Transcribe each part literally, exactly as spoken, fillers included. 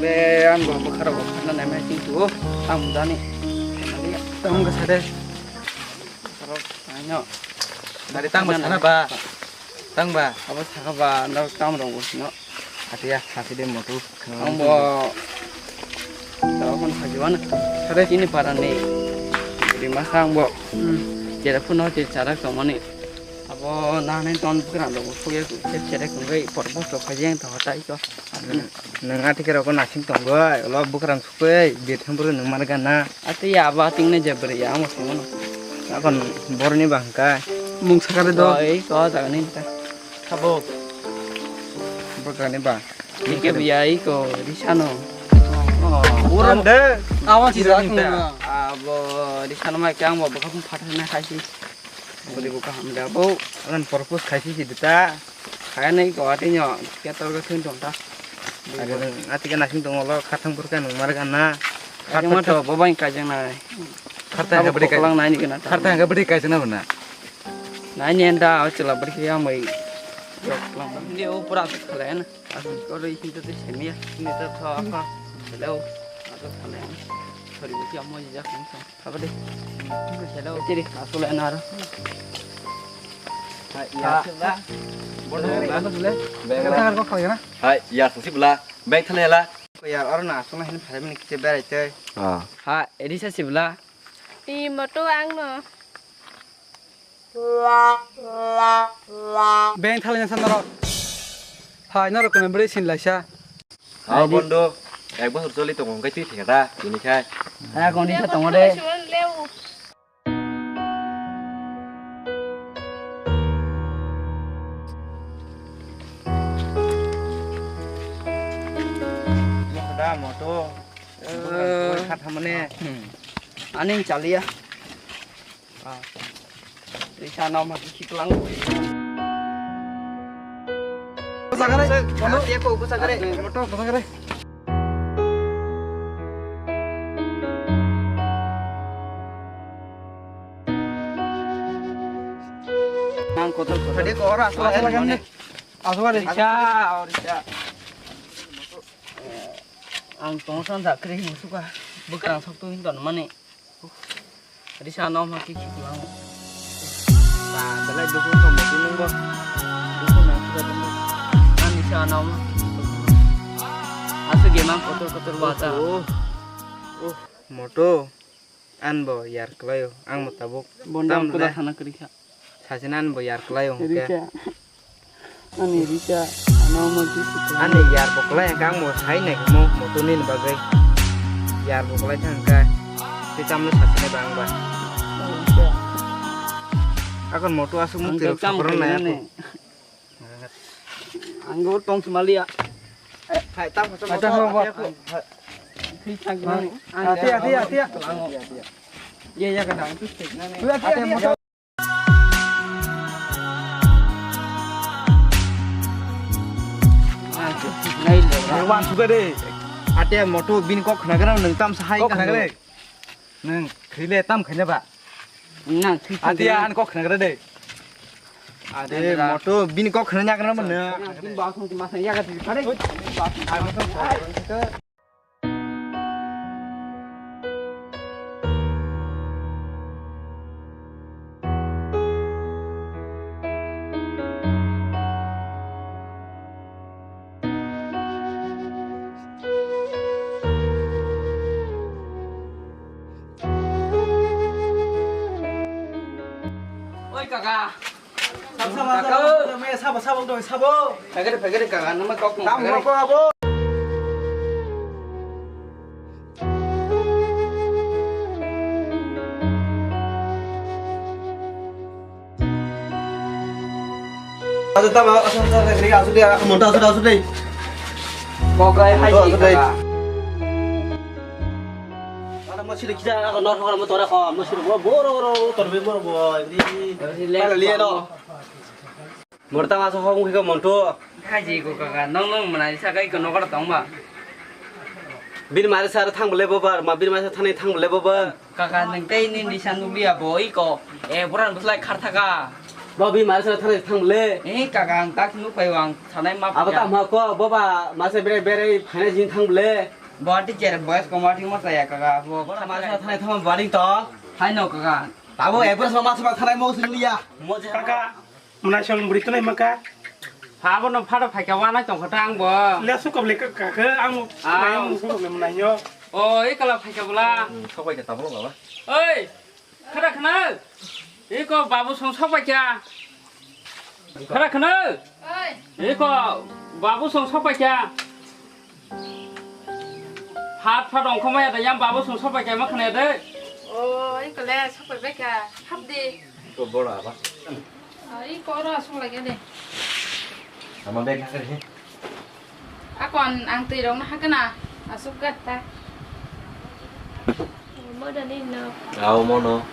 Eh, ang bo bwkha rok bo kharna nai mai sing tu. Ang jani. Tamo kha sade. Bwkha rok aino. Nari tamo sana ba. Tang ba. Abo saka ba, no tam rok bo sino. Ati ya, hati de motu. Ang bo. Tao kon sajiwan. Sade sini parani. Di masa ang bo. Hmm. Jera phuno je charak tongmani. Abo nang nai ton bwkha rok bo sugya sep sere kungwi por bo sok khajeng to tai ko. Nwng athike rok nasing tongwi, ulo bwkrang sukwi, birthang bwrwi nwng mar gana. Ate ya abo ating ne jebri ya, amo simo no. Akon borni ba hwnkha. Mung sakare do. Oi, ko jaga ni ta. Sabo. Bwkrang ni ba. Ike biya iko, risano. Uran de. Awan si Uran dak ta. Abo risano mai kyang bo bwkha phung phathar na khai si. Bwrwi bo kaham de abo. Agan propose khai si si ta. Kaya nai ko ati nyo, kya tor ga thun tong ta. Are, ati ka nasing tong lo, khathang pur ka nung mar ka na. Khathang ma to, bo bai ka jang nai. Khathang ka bwrwi ka. Lang nai ni ka na ta. Khathang ka bwrwi ka jang na na. Nai ni enda, o chila bwrwi ka mai. Jok lang. Ni o pura khala na. Asu ko ri hin to te semiya. Ni to tho apa. Hello. Asu khala na. Sorry, bo kya mo ja kung sa. Apa deh? Hello. Ciri, asu le naro. Hai, ya, sila. Bordo, bordo, sila. Beng. Kata kar kok kali na? Hai, ya, sila. Beng thale la. Ko ya, oro na asu na hin phare mini kiche berai te. Ah. Ha, edi sa sibla. I moto ang no. Beng thale na sa naro. Hai, naro kono beri sin laisa. Hao bondo, ek bosor choli tongo hwnkhe twi thikha da, tini khai. Ha, koni sa tongo de. Moto. Eh. Kha thamane. Hmm. Ani chaliya. Ah. Risa no ma ki klang. Kusagare, kono? Dia ko kusagare. Moto kusagare. Nang kotor kotor. Tadi ko ora asal asal kan ni. Asal kan ni. Risa, oh, Risa. Ang tongsan da kri musuka. Bukrang sok tu hinton mani. Risa no ma ki ki lang. Ba, belai dukhu kha mutu nung bo. Dukhu nang kha dong. Ani sa no ma. Asu gemang kotor kotor bata. Oh. Oh, moto. An bo yar kwlaio, ang bo tabuk. Bonda tam kuda le. Thana kwrwi kha. Sachina an bo yar kwlaio hwnkhe. Rikha. Ani rikha. Ano mo di sikla. Ani yar bo kwlai hwnkhe ang bo sai nai mo moto ni bagwi. Yar bo kwlai thang kha. Tei tamno sachina ba ang ba. Rikha. Akon moto aswk muk tirok sokorang nai. Anggo tong semalia. Hai, tam, tam, tam, tam, tam. Ati, ati, ati. Ye, ya, kadang tu stik nani. Ati, ati, ati. Wan suka de. Ate moto bini kok khnagra nang tam sahai kok khnagra. Nang khile tam khanya ba. Nang thwi thwi. Ati an kok khnagra de. Ade moto bini kok khna nyagra mano. Bini ba khum ma sa yaga thwi khare. Oi kaka. Sabo, sabo, kaka. Sabo, sabo, sabo, sabo. Phagari, phagari kaka, nama kok. Tam kok abo. Asu ta ba, asu ta, asu ta, asu ta, asu ta, asu ta. Kokai hai asu ta. Ana masih kita akan nor orang motor kok, masih boro boro boro tor be boro boy. Ini lihat no. Morta masa hong hika monto. Haji ko kaka, nong nong mana isa kai ko nokar tong ba. Bir mari sar thang bole bobar, ma bir mari sar thani thang bole bobar. Kaka, nang tei ni nisan nukliya bo iko. Eh, buran buslai khar thaka. Bo bi masa thang thang le. Eh, kaka, ang tak nuk pai ang sanai ma. Abo ta ma ko, bo ba masa bere bere phane jin thang le. Bo ti jer boys ko ma ti ma saya, kaka. Bo masa thang thang bari to. Hai no, kaka. Abo e boys ma masa thang mo sin liya. Mo je. Kaka, muna sol buri to nai maka. Ha, bo no phada phai ka wa nai tong kha ta ang bo. Le su ko le kaka, ang. Ah. Ang su ko le muna yo. O, e kala phai ka bula. Sok bai ka ta bula baba. Oi. Khara khna. Iko babu song sok bai kya? Khara khna. Oi. Iko babu song sok bai kya? Hat phat ongkho maya da yang babu song sok bai kya ma khna de. O, iko le sok bai bai kya. Hap di. Ko bora ba. Ai, koro asuk lagi deh. Sama bag kiri. Akon ang twi rok na hakana asuk gat ta. Moda ni no. Au mono.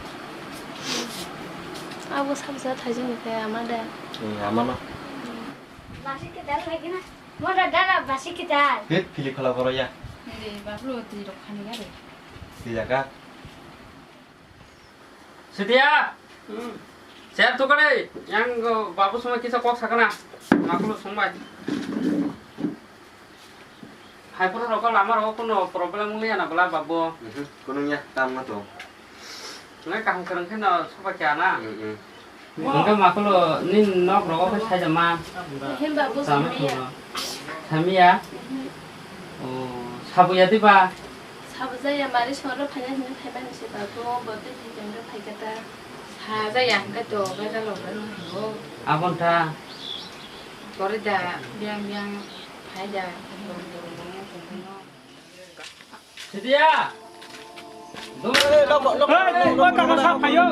Abo sabsa thaijong ni kaya amada. Hmm, amano. Basi kita lagi na. Moda dara basi kita. Hit, kili khala boro ya. Hindi, bablo twi rok khani gari. Twi jaga. Sitia! Hmm. Chair tukare, yang, uh, babu songbai kisa kok sakana. Makulo songbai. Hai pura rokol amar o kuno problem wngya na bela babu. Mhm, kuno ya, tam na to. Ngai kaham kereng kheno soba kya na. Mhm. Hingke makulo ni nok rogo khe saijama. Himba bo Tama samaya. Kuno. Samaya? Mhm. O, sabuya diba? Sabujaya mari soro phaina hini phaimani se ba bo bo te thai tong phaikata. Sajaya hingke to bai jalo bai no. Abon ta. Kori da biang biang phai da. Sidia. Hei, hei, kaka sa phaio.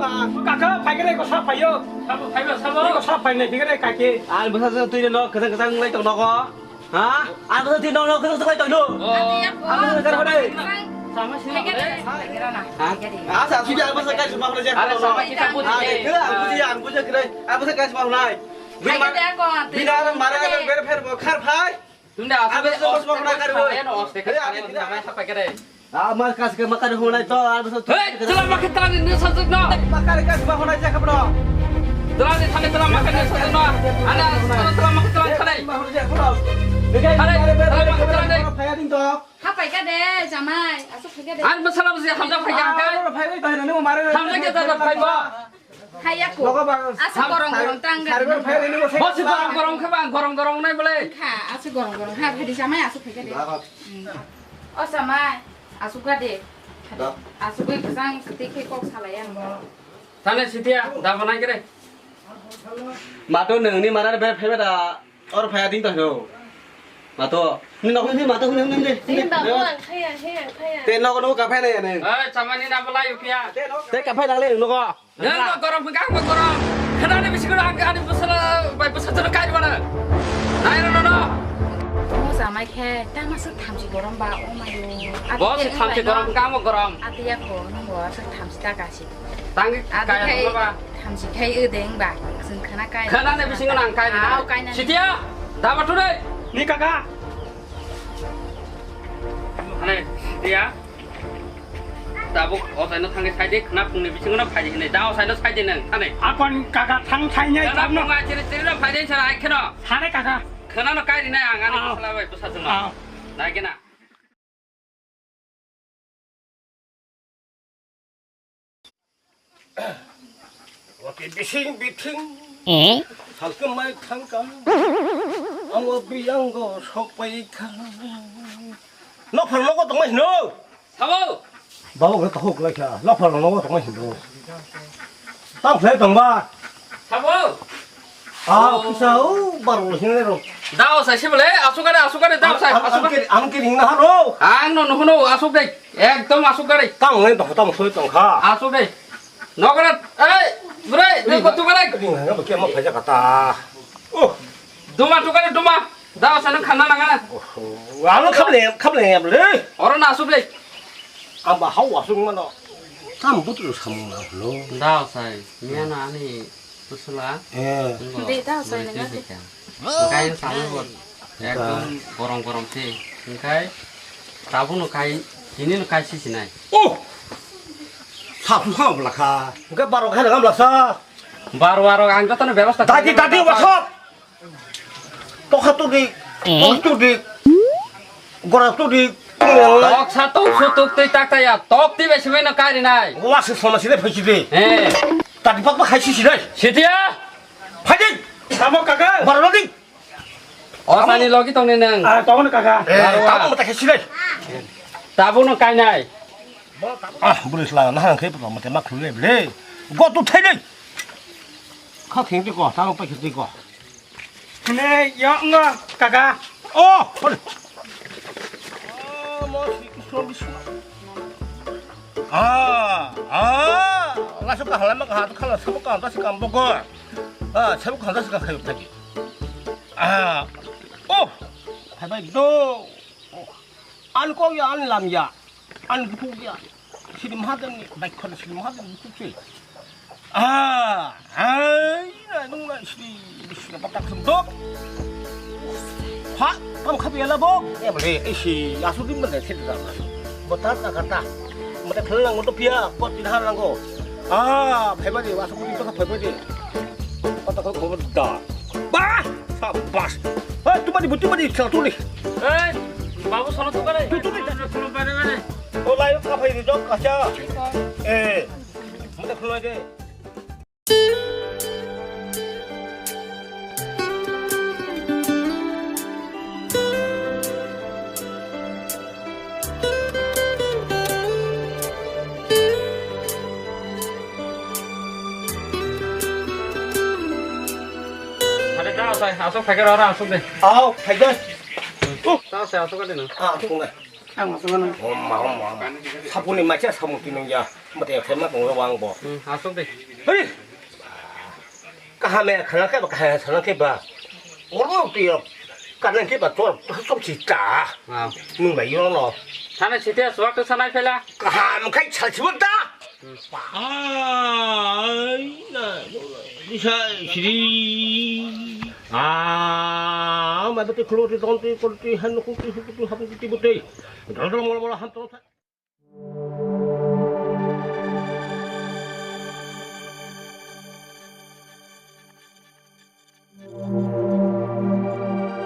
Kaka, phaikre ko sa phaio. Sabo, phaiba, sabo. Ko sa phainai, phikre kake. Al bwsa se twi no, kwthang kwthang lai tong nogo. Ha? Al bwsa twi no, no, kwthang kwthang lai tong no. Oh. Al bwsa kar hore. Sama sini. Ha? Asa, sudi al bwsa kai suma hore je. Are sama kita buji. Kira, ang buji, ang buji kira. Al bwsa kai suma hore. Bina, bina, mara, ber, ber, ber, khar phai. Tunda asal. Abo se bos bos nai kari bo. Kaya no oste kari bo, nama sapa kere. Ah, mas kas ke makar hunai to, abo se. Hei, tela makan tela ni nesa suk no. Makar kas ba hunai jak bro. Tela ni thani tela makan nesa suk no. Ana tela makan tela thani. Thani, tela makan tela ni. Phaya ding to. Hapai ka de, jamai, asuk phai ka de. An masala basi hamja phai ka. Hamja ke ta phai ba. Haya ko. Nogo ba, asa sam-, gorong gorong tang sari gari. Sari gari phai reni bo. Bosi gorong gorong khe ba, gorong gorong nai bole. Kha, asa gorong gorong. Ha, phai di samai asu phai ka de. Ba, ba. Hmm. O samai, asu ga de. Da. Asu gui bwsang siti khe kok salai ang. Thane sitia, da banai kere. Mato nungni mara be phai ba da. Or phaya ding to no. Mato. Ni nok ni mato ni ni ni. Ni ba mo ang khaya, he ang khaya. Te nok no ka phai na ya ni. Ai, samani na bala yu pia. Te ka phai na le no ko. Nang no gorong hingka ang gorong. Khana ni bisi gorong ang ani bwsala bai bwsa jono kai mana. Nai no no no. Mo samai khe ta ma suk thamchi gorong ba o mayo. Bo se thamchi gorong hingka ang gorong. Ati ya ko no bo suk thamchi ta ka si. Tang kaya ba. Thamsi khai o de wngba, chwng khana kai. Khana ni bisingo nang kai na. Aw, kai na. Sitia, da batu de. Ni kaka. Ane, Sitia. Tabuk o saino thangke sai de, khana phungni bisingo no phai de hinai. Da o saino sai de nang, thane. Akon kaka thang sai nai. Khana phunga chiri chiri no phai de sana ai kheno. Thane kaka. Khana no kai ri nai ang ani sala bai bwsa juma. Aw. Nai kena. Wati bising biting. Eh? Salke mai thangka. Amo biyango sokpai kha. Nophar nogo tongma hino. Sabo. Babo ke tahuk lai kha. Nophar nogo tongma hino. Tam khlai tongba. Sabo. Ah, kisa, oh, baru sini ro. Dao sai sibole, asuk kare, asuk kare, dao sai, asuk kare. Ang kiri, ang kiri na haro. Ang no, no, no, asuk dai. Ekdom asuk gari. Tang le tong, tang soi tong kha. Asuk dai. Nokra, ei, bre, de ko tu gari. Ring na ba ke ma phaja kata. Oh. Duma tu gari duma. Da sa nang khana nanga. Oh. Alo khable, khable ya ble. Oro na asuk dai. Amba hau asuk mano. Tam butru samung na lo. Da sai. Miana ani Kusula. Eh. Nunggu. Dei, tao sai nunggu. Kai sama bot. Ekdom gorong gorong si. Engkai tabuk no kai, tini no kai si sinai. Oh! Sapu kha bla kha. Engkai baro khai nang bla sa. Barwa rok ang jotono bebosta Dadi, khainai dadi, ma wasok. Tokha tudi, Eh? Tok tudi, gora tudi. Tok sa tok su tok twi tak ta ya. Tok twi bai simi no kari nai. Wasi sona sile phaisi de. Eh. Tadi pak pak khaisi sile. Sitia. Phaidi. Tamo kaka. Barwa di. O sani logi tong ni nang. Ah, tamo kaka. Eh, Barwa. Tamo mata khaisi de. Tabo no kai nai. Ah, bwrwi sla na hang khe mate ma khulai ble. Go tu thai de. Kha kheng de ko, tamo pa kheng de ko. Hene, yo, ngo, kaka. Oh, sorry. Oh, mo Sri Krishna Vishnu. Ah, ah, la so ka hala ma ka ha khala sa ka da sa ka bogo. Ah, sa ka da sa ka khayo thagi. Ah, oh, hai bai do. Oh, an ko ya, an lam ya. An bukhuk ya. Sini mahajan ni, baik khon sini mahajan bukhuk sih. Ah, ai, na nung na sini, sini patak sendok. Ha, kam khapi ala bo. Ya boleh, isi, asu dim mana sini dah. Botar tak kata. Mata khalang ngoto pia, pot tidak langgo. Ah, phai badi, asu kudu tak phai badi. Kata kau kau dah. Bah, sabas. Hei, tu badi, tu badi, satu ni. Eh, babu, sono tu badi. Tu, tu, tu. Sono badi, badi. Oh, lai, ka phai ni jok kacha. Eh, mata khulai de. Hade ta asai, asok phaikar ora asok de. Ao, phaikar. Ta asai asok de na. Ah, asok de. Ang masuk mana? Om ma, om ma, om ma. Sapuni macha samuti nung ya. Mate khe ma tong wang bo. Hmm, asok de. Hei. Kaham ya khana khe ba, kaham ya sana khe ba. Oro ti yo. Kana khe ba tor som si ta. Wow. Nung ba yo no. Thana site suak to sanai phela. Kaham khai chal si ta. Hmm. Ai na, nisa siri. Ah, ma bete khlo ti ton ti kor ti han ku ti hu ti ham ti ti bute. Dol dol mol mol ham ton.